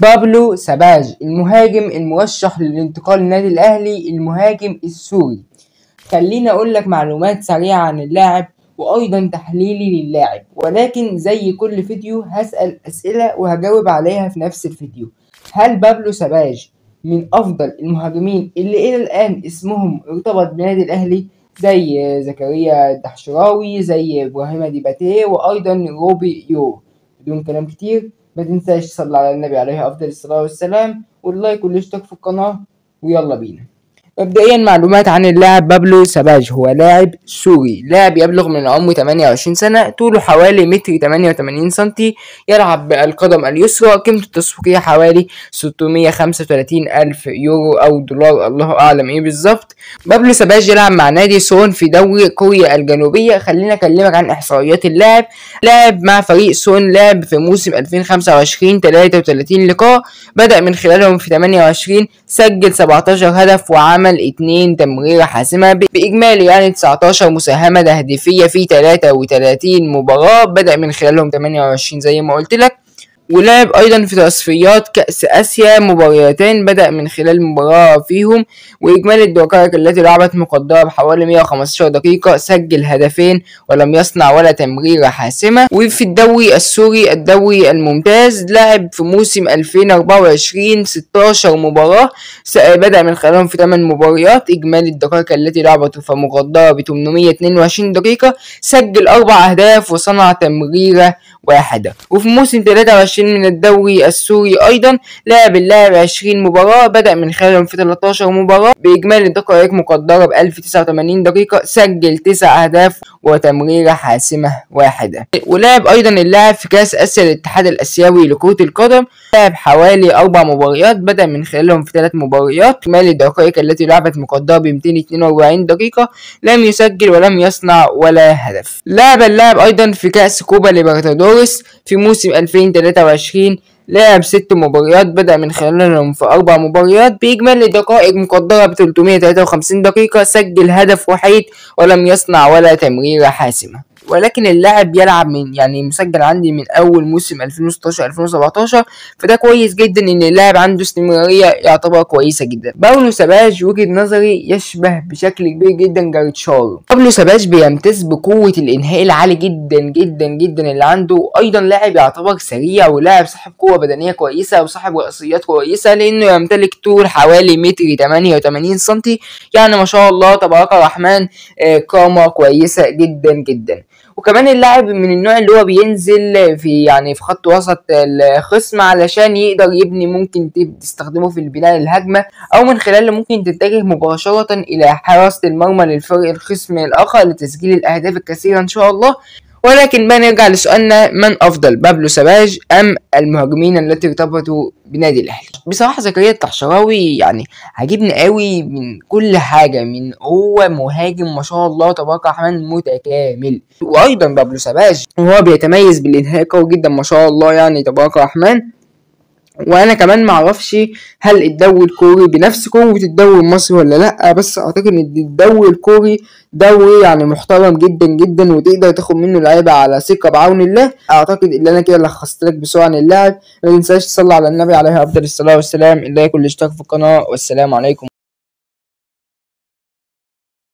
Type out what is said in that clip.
بابلو سباج المهاجم المرشح للانتقال للنادي الأهلي، المهاجم السوري. خليني أقول لك معلومات سريعة عن اللاعب وأيضا تحليلي للاعب، ولكن زي كل فيديو هسأل أسئلة وهجاوب عليها في نفس الفيديو. هل بابلو سباج من أفضل المهاجمين اللي إلى الآن اسمهم ارتبط بنادي الأهلي، زي زكريا الدحشراوي، زي إبراهيم ديباتيه، وأيضا روبي يو؟ بدون كلام كتير، ما تنساش تصلي على النبي عليه أفضل الصلاة والسلام، واللايك والاشتراك في القناة، ويلا بينا. مبدئيا معلومات عن اللاعب بابلو سباج. هو لاعب سوري، لاعب يبلغ من العمر 28 سنة، طوله حوالي متر 88 سنتي، يلعب بالقدم اليسرى، قيمته التسويقية حوالي 635 ألف يورو أو دولار، الله أعلم إيه بالظبط. بابلو سباج يلعب مع نادي سون في دوري كوريا الجنوبية. خلينا أكلمك عن إحصائيات اللاعب. لعب مع فريق سون، لعب في موسم 2025 33 لقاء، بدأ من خلالهم في 28، سجل 17 هدف وعمل 2 تمريرة حاسمة، بإجمالي يعني 19 مساهمة تهديفية في 33 مباراة، بدأ من خلالهم 28 زي ما قلت لك. ولعب أيضا في تصفيات كأس آسيا مباريتين، بدأ من خلال مباراة فيهم، وإجمالي الدقائق التي لعبت مقدرة بحوالي 115 دقيقة، سجل هدفين ولم يصنع ولا تمريرة حاسمة. وفي الدوري السوري الدوري الممتاز لعب في موسم 2024 16 مباراة، بدأ من خلالهم في 8 مباريات، إجمالي الدقائق التي لعبت فمقدرة ب 822 دقيقة، سجل 4 أهداف وصنع تمريرة واحدة. وفي موسم 23 من الدوري السوري أيضا لعب اللاعب 20 مباراة، بدأ من خلالهم في 13 مباراة، بإجمالي الدقائق مقدرة ب 1089 دقيقة، سجل 9 أهداف وتمريرة حاسمة واحدة. ولعب أيضا اللاعب في كأس آسيا للاتحاد الآسيوي لكرة القدم، لعب حوالي 4 مباريات، بدأ من خلالهم في 3 مباريات، إجمالي الدقائق التي لعبت مقدرة ب 242 دقيقة، لم يسجل ولم يصنع ولا هدف. لعب اللاعب أيضا في كأس كوبا ليبرتادوريس في موسم 2023، لعب 6 مباريات، بدأ من خلالهم في 4 مباريات، بإجمالي دقائق مقدرة ب 353 دقيقة، سجل هدف وحيد ولم يصنع ولا تمريرة حاسمة. ولكن اللاعب يلعب من يعني مسجل عندي من اول موسم 2016 2017، فده كويس جدا ان اللاعب عنده استمرارية يعتبر كويسة جدا. باولو سباج وجهه نظري يشبه بشكل كبير جدا جاريتشارو. باولو سباج بيمتاز بقوة الانهاء العالي جدا جدا جدا اللي عنده، ايضا لاعب يعتبر سريع ولاعب صاحب قوة بدنية كويسة وصاحب رأسيات كويسة، لانه يمتلك طول حوالي متر 88 سنتي، يعني ما شاء الله تبارك الرحمن، قامه كويسة جدا جدا. وكمان اللاعب من النوع اللي هو بينزل في يعني في خط وسط الخصم علشان يقدر يبني، ممكن تستخدمه في البناء الهجمة، او من خلاله ممكن تتجه مباشرة الى حراسة المرمى للفريق الخصم الاخر لتسجيل الاهداف الكثيرة ان شاء الله. ولكن بقى نرجع لسؤالنا، من افضل بابلو سباج ام المهاجمين التي ارتبطوا بنادي الاهلي؟ بصراحة زكريا الدحشراوي يعني عاجبني قوي من كل حاجة، من هو مهاجم ما شاء الله تبارك الرحمن متكامل، وايضا بابلو سباج وهو بيتميز بالانهاء قوي جدا ما شاء الله يعني تبارك الرحمن. وانا كمان معرفش هل الدوري الكوري بنفس قوة الدوري المصري ولا لا، بس اعتقد ان الدوري الكوري دوري يعني محترم جدا جدا وتقدر تاخد منه لعيبة على ثقة بعون الله. اعتقد ان انا كده لخصت لك بسرعة عن اللاعب. ما تنساش تصلي على النبي عليه افضل الصلاة والسلام، اللايك والاشتراك في القناة، والسلام عليكم.